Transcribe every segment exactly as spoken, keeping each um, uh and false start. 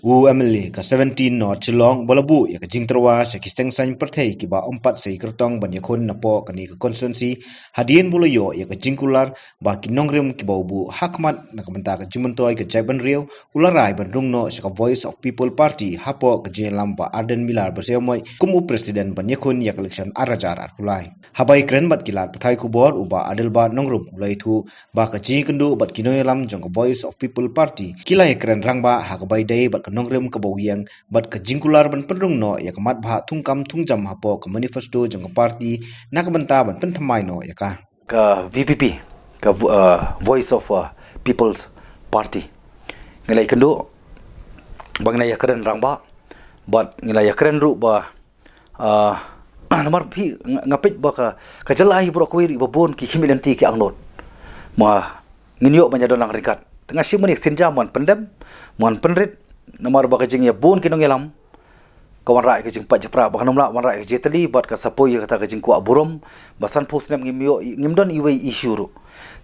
U M L A ka seventeen North Shillong ba la buh ïa ka jingtyrwa sha ki seng saiñ pyrthei kiba ym pat sei kyrtong ban ïakhun napoh kane ka constituency, hadien ba u la ïoh ïa ka jingkular ba ki nongrim kiba u buh ha khmat na ka bynta ka jingmyntoi ka jaitbynriew, u la rai ban rung noh sha ka Voice of People Party hapoh ka jingïalam Bah Ardent Miller Basaiawmoit kum u president ban ïakhun ïa ka election ar hajar arphew lai. Haba ïakren bad ki lad pathai khubor, u Bah Adelbert Nongrum u la ïathuh ba ka jingïakynduh bad ki nongïalam jong ka Voice of People Party ki la ïakren rangbah ha kaba ïadei bad ka nongrim kaba u ïeng bad ka jingkular ban pynrung noh ïa ka mat bhah thungkam thungjam hapoh ka manifesto jong ka party na ka bynta ban pynthymmai noh ïa ka. Ka V P P, ka vo-, uh, Voice of, uh, People's Party. Ngi la ïakynduh ba ngi la ïakren rangbah bad ngi la ïakren ruh ba, ah, namar phi nga, nga peit ba ka, ka jylla hi baroh kawei ruh ba bun ki khmih lynti ki angnud. Ma ngin ïoh ban ïadon lang ryngkat. Te nga shim ïa kane ka sienjam ban pyndem, ban pynrit, namar ba ka jingïabun ki nongïalam ka wanrah ïa ka jingpait jingpra, ba kan ym lah wanrah ïa ka jingtylli bad ka sa poi ïa kata ka jingkwah burom ba sanphew snem ngim ïoh, ngim don iwei i issue ruh.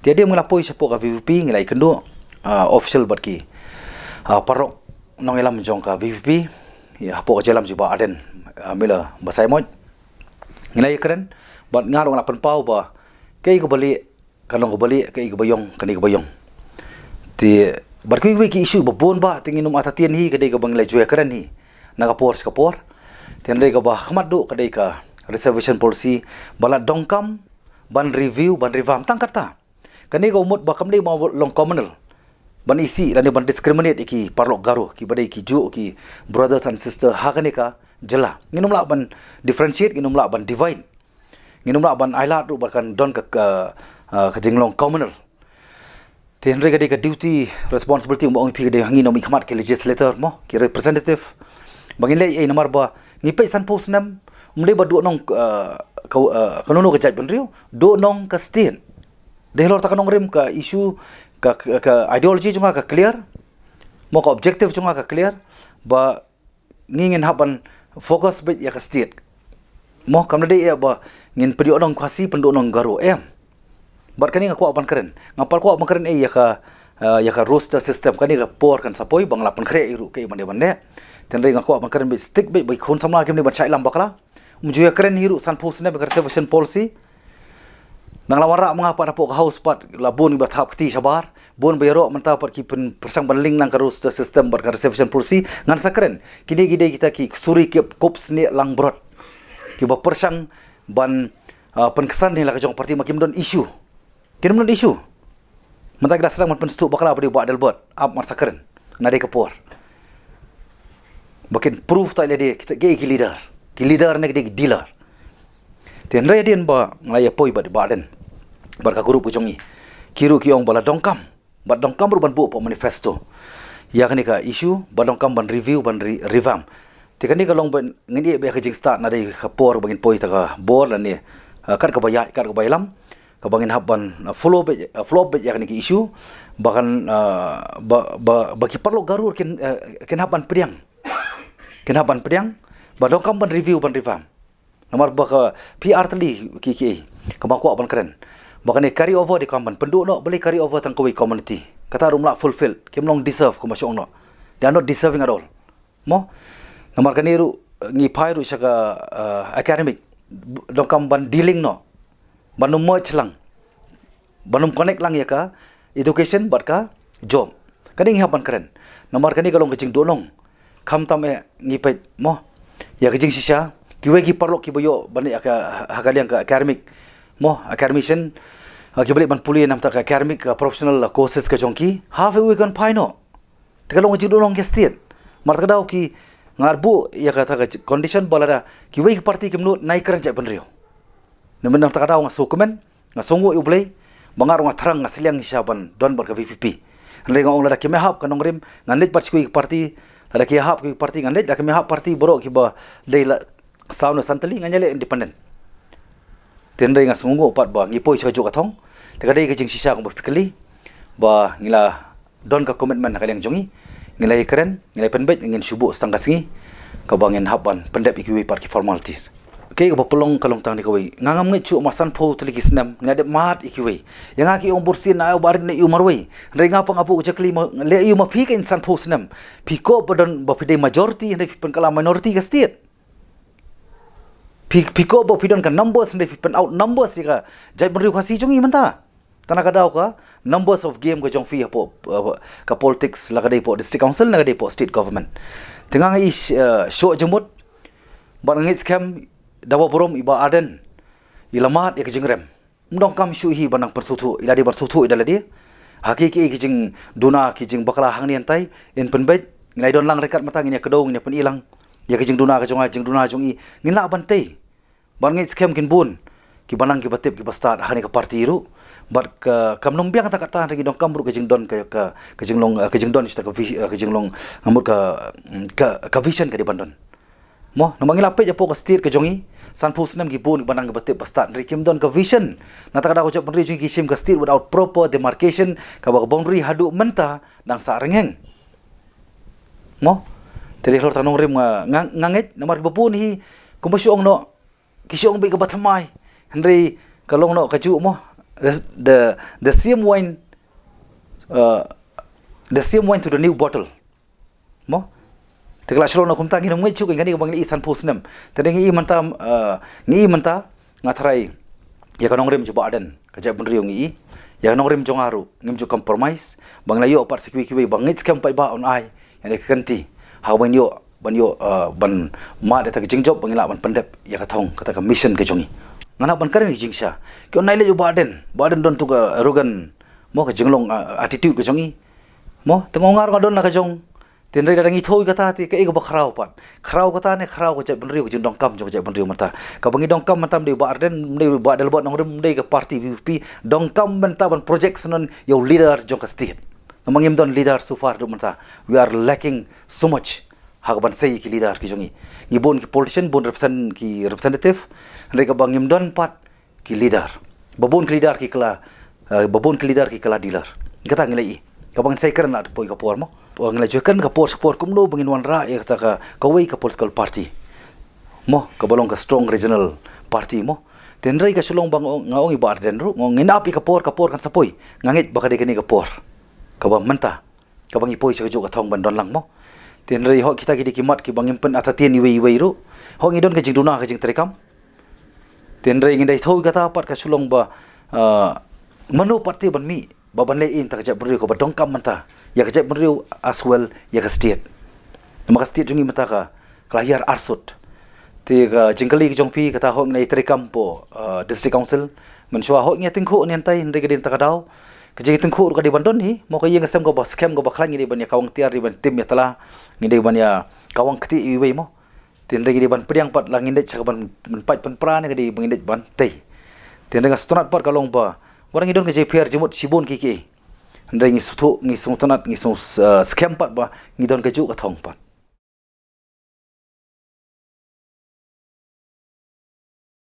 Te hadien ba ngi la poi shapoh ka V P P ngi la ïakynduh, ah, official bad ki, ah, paralok nongïalam jong ka V P P, ïa, hapoh ka jingïalam jong Bah Ardent, ah, Miller Basaiawmoit. Ngi la ïakren bad nga ruh nga la pynpaw ba kaei kaba lieh kan long kaba lieh, kaei kaba ïong kan dei kaba ïong. Te bad kiwei ki issue ba bun bah te ngin ym artatien hi, ka dei kaba ngi la ju ïakren hi na ka por sha ka por. Te hynrei kaba ha khmat duh ka dei ka reservation policy ba la donkam ban review, ban revamp tang katta. Kane ka mut ba kam dei ba long communal ban isih lane ban discriminate ïa ki paralok Garo kiba dei kijuh ki brothers and sisters ha kane ka jylla. Ngin ym lah ban differentiate, ngin ym lah ban divide. Ngin ym lah ban ailad ruh ba kan don ka, ka, ah, ka jinglong communal. Te hynrei ka dei ka duty, responsibility, ong phi, ka dei ha ngi na u mihkhmat ki legislator mo, ki representative, ba ngin leh ei, namar ba ngi peit sanphew snem ym dei ba duh nong, ah, ka, ah, kano kano ka jaitbynriew, duh nong ka state. Dei halor kata ka nongrim, ka issue, ka, ka, ka ideology jong nga ka clear mo, ka objective jong nga ka clear, ba ngi ngin hap ban focus beit ïa ka state. Mo, kam dei ïa ba ngin pynduh nong Khasi, pynduh nong Garo, em. Bad kane nga kwah ban kren, ngam pat kwah ban kren ei ïa ka, ah, ïa ka roster system. Kane ka por kan sa poi ba nga la pynkhreh ei ruh kaei ban dei ban leh. Te hynrei nga kwah ban kren beit, stick beit ba ki khun samla kim dei ban shah ïalam bakla. Ym ju ïakren hi ruh sanphew snem ïa ka reservation policy. Nang la wanrah ma nga pat hapoh ka House pat, la bun ba thap kti shabar, bun ba ïaroh mynta pat ki pyn-, pyrshang ban link lang ka roster system bad ka reservation policy. Ngan sa kren, kine ki dei kita ki suri ki kup snieh langbrot kiba pyrshang ban, ah, pynksan hi la ka jong party, ma kim don issue. Kim don issue. Mynta ki la sdang ban pynsngewthuh bakla ba dei u Bah Adelbert, ap mar sa kren. Na dei ka por ba kin prove ta ïa lade kita ki, ki leader. Ki leader ne ki dei ki dealer. Te hynrei hadien ba nga la ïa poi bad Bah Ardent bad ka group ka jong ngi, ki ruh ki ong ba la donkam, ba donkam ruh ban buh hapoh manifesto ïa kane ka issue, ba donkam ban review, ban re-, revamp. Te kane ka long ba ngin ïeh beit ha ka jingstad na dei ka por ba ngin poi ha ka bor lane, ah, kat kaba ïaid, kat kaba ïalam, kaba ngin hap ban, ah, follow beit, ah, follow up beit ïa kane ka issue, ba kan, ah, ba, ba, ba ki paralok Garo kin, ah, kin hap ban pdiang. Kin hap ban pdiang ba donkam ban review, ban revamp. Namar ba ka P R tylli ki, ki, kaba kwah ban kren ba kane carry over, dei kam ban pynduh noh, balei carry over tang kawei community. Kata ruh ym lah fulfilled, kim long deserve kumba shu ong noh. They are not deserving at all. Mo? Namar kane ruh, eh, ngi phai ruh sha ka, eh, academic, donkam ban dealing noh, ban ym merge lang, ban ym connect lang ïa ka education bad ka job. Kane ngi hap ban kren. Namar kane ka long ka jingduh nong. Khamtam eh ngi peit mo ïa ka jingshisha, kiwei ki paralok kiba ïoh ban ïa ka, ha ka liang ka academic mo, academician, ah, kiba leit ban pule na bynta ka academic, ah, professional, ah, courses ka jong ki, half away kan phai noh. Te ka long ka jingduh nong ïa ka state. Mar kata ka daw ki, nga buh ïa kata ka condition ba lada kiwei ki party kim nud, nai kren jaitbynriew. Na bynta kata ka daw nga sngewkmen, nga sngewnguh ïa U Blei ba nga ruh nga thrang, nga sliang shisha ban don bad ka V P P. Hynrei nga ong lada kim ïahap ka nongrim, ngan leit bad shi kiwei ki party. Lada ki ïahap kiwei ki party ngan leit, lada kim ïahap party baroh kiba dei la saw ne san tylli, ngan ïaleh independent. Te hynrei nga sngewnguh pat ba ngi poi sha kajuh ka thong. Te ka dei ka jingshisha kumba phi kylli ba ngi la don ka commitment ha ka liang jong ngi. Ngi la ïakren, ngi la pynbeit, ngin shu buh sa tang ka sngi kaba ngin hap ban pyndep ïa kiwei pat ki formalities. Kaei kaba pynlong ka long tang dei kawei. Nga ngam ngeit shuh ma sanphew tylli ki snem ngi la dep mad ïa kiwei. Ïa nga ki ong bursien na ïa u Bah Ardent na ïa u marwei. Hynrei nga pat nga buh ka jakli ma, leh ïa u ma phi ka in sanphew snem. Phi kwah ba don ba phi dei majority hynrei phi pynkylla minority ka state. Phi, phi kwah ba phi don ka numbers hynrei phi pyn out numbers ïa ka jaitbynriew Khasi jong ngi mynta. Tang na ka daw ka numbers of game ka jong phi hapoh, uh, ka politics, la ka dei hapoh district council, la ka dei hapoh state government. Te nga ïohi, uh, shuh jingmut. Bad nga ngeit skhem da ba burom i Bah Ardent i la mad ïa ka jingrem. Ym donkam shuh hi ban nang pynsngewthuh, i la dei ban sngewthuh i da lade. Ha ki, ki, ki jingduna, ki jingbakla hangne hangtai, yn pynbeit, ngin ïa don lang ryngkat mynta, ngin ïa kdew, ngin ïa pyni lang ïa ki jingduna ka jong nga, jingduna jong i, ngin lah ban tei. Bad nga ngeit skhem kin bun kiba nang, kiba tip, kiba stad ha kane ka party ruh. Bad ka, kam nang biang tang katta, hynrei ngi donkam ruh ka jingdon ka, ka, ka jinglong, eh, ka jingdon shuh ka vi-, eh, ka jinglong, nga mut ka, mm, ka, ka vision ka dei ban don. Mo, namar ngi la peit hapoh ka state ka jong ngi, sanphew snem ki bun kiba nang, kiba tip, ba stad, hynrei kim don ka vision. Na kata ka daw ka jaitbynriew jong ngi ki shim ka state without proper demarcation, kaba ka boundary haduh mynta dang sah ryngieng. Mo, te dei halor tang nongrim nga, nga, nga ngeit, namar kiba bun hi, kumba shu ong noh, ki shu ong beit kaba thymmai. Hynrei ka long noh kajuh mo. The, the, the same wine, uh, the same wine to the new bottle. Mo? Te ka la shu long noh kumta, ngim ngeit shuh kane kaba ngi la ïohi sanphew snem. Te ngi ïohi mynta, uh, ngi ïohi mynta, nga tharai ïa ka nongrim jong Bah Ardent, ka jaitbynriew ngi ïohi. Ïa ka nongrim jong nga ruh ngim ju compromise. Ba ngi la ïoh pat sa kiwei kiwei ba ngeit skhem pat ba un ai ïa ka kynti ha ban ïoh, ban ïoh, uh, ban mad ïa kata ka jingjop ba ngin lah ban pyndep ïa ka thong, kata ka mission ka jong ngi. Nga lah ban kren ïa ka jingshisha. Ki ong nai leh ïa u Bah Ardent, Bah Ardent don tu ka arrogant, mo, ka jinglong, uh, attitude ka jong ngi. Mo, te nga ong nga ruh nga don la ka jong. Te hynrei lada ngi thew ïa kata te kaei kaba khraw pat? Khraw kata ne khraw ka jaitbynriew, ka jingdonkam jong ka jaitbynriew mynta. Kaba ngi donkam mynta ym dei Bah Ardent, ym dei Bah Adelbert Nongrim, ym dei ka party V P P. Donkam mynta ban project shnong ïa u leader jong ka state. Namar ngim don leader so far haduh mynta. We are lacking so much ha kaban sei ki leader ki jong ngi. Ngi bun ki politician, bun represent-, ki representative. Hynrei kaba ngim don pat ki leader. Ba bun ki leader ki kylla, eh, ba bun ki leader ki kylla dealer. Kata ngi la ïohi. Kaba ngin sa ïakren la poi ka por mo. Ngi la ju ïakren ka por sha ka por kumno ba ngin wanrah ïa kata ka, kawei ka political party. Mo, kaba long ka strong regional party mo. Te hynrei ka shu long ba nga ong, nga ong ïa Bah Ardent ruh, nga ong ngin ap ïa ka por, ka por kan sa poi. Nga ngeit ba ka dei kane ka por. Kaba mynta. Kaba ngi poi sha kajuh ka thong ban don lang mo. Te hynrei hooid kita ki dei ki mat kiba ngim pynentertain iwei iwei ruh. Hooid ngi don ka jingduna ka jingtreikam. Te hynrei ngi dei thew ïa kata pat ka shu long ba, ah, mano pat te ban mih ba ban leh ïa kata ka jaitbynriew kaba donkam mynta ïa ka jaitbynriew as well ïa ka state. Namar ka state jong ngi mynta ka, ka la hiar arsut. Te ka jingkylli ka jong phi kata hooid ngi la ïatreikam hapoh, ah, district council. Mynshuwa hooid ngi ïatyngkhuh ne hyntai hynrei ka dei kata ka daw. Ka jingïatyngkhuh ruh ka dei ban don hi, mo ka ïing ka sem kaba skhem kaba khlaiñ ngi dei ban ïakawang tiar, dei ban tim ïatylli, ngi dei ban ïakawang kti iwei mo. Te hynrei ngi dei ban pdiang pat la ngin dei sha kaban, ban pait pynpra ne ka dei ba ngin dei ban tei. Te hynrei nga sngewtynnat pat ka long ba wat la ngi don ka jingpher jingmut shibun kiei kiei. Hynrei ngi sngewthuh, ngi sngewtynnat, ngi sngew, eh, skhem pat ba ngi don kajuh ka thong pat.